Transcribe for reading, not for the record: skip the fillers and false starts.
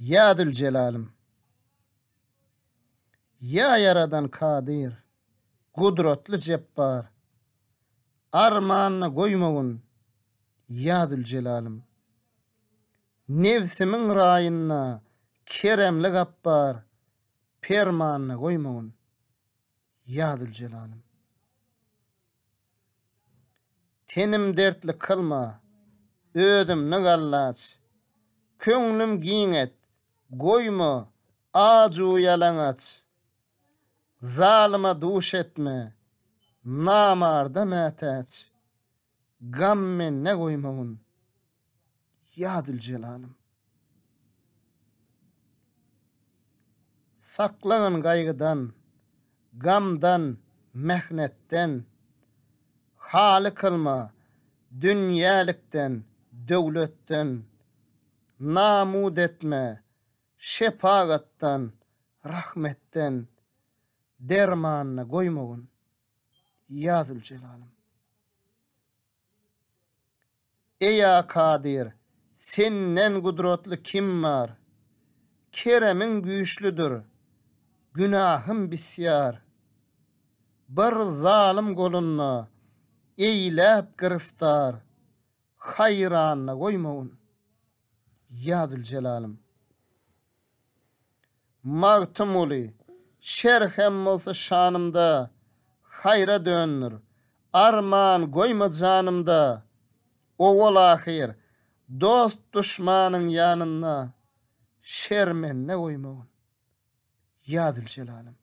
Ýa Züljelalym! Ýa Ýaradan Kadyr, Gudratly Jepbar! Armanda goýmagyn, ýa Züljelalym! Nebsimiň raýynda keremli Gapbar, Permanda goýmagyn, ýa Züljelalym! Tenim dertli kylma, özümni gallaç. Köňlüm giň et, goýma aju-ýalaňaç. Zalyma duş etme, namarda mätäç. Gam mende goýmagyn, ýa Züljelalym. Saklagyn gaýgydan, gamdan, mähnetden, Haly kylma dünýälikden, döwletden, Namut etme şepagatdan, rahmetden, Dermanyna goýmagyn, ýa Züljelalym. Eý-a Kadyr, Senden gudratly kim bar? Keremiň güýçlüdir, günahym bisýar. Bir zalym golunda eýläp giriftar, Haýranda goýmagyn, ýa Züljelalym. Magtymguly, şer hem bolsa şanymda, Haýra döndür, arman goýma janymda, Owal-ahyr, dost-duşmanyň ýanynda, Şermende goýmagyn, ýa Züljelalym.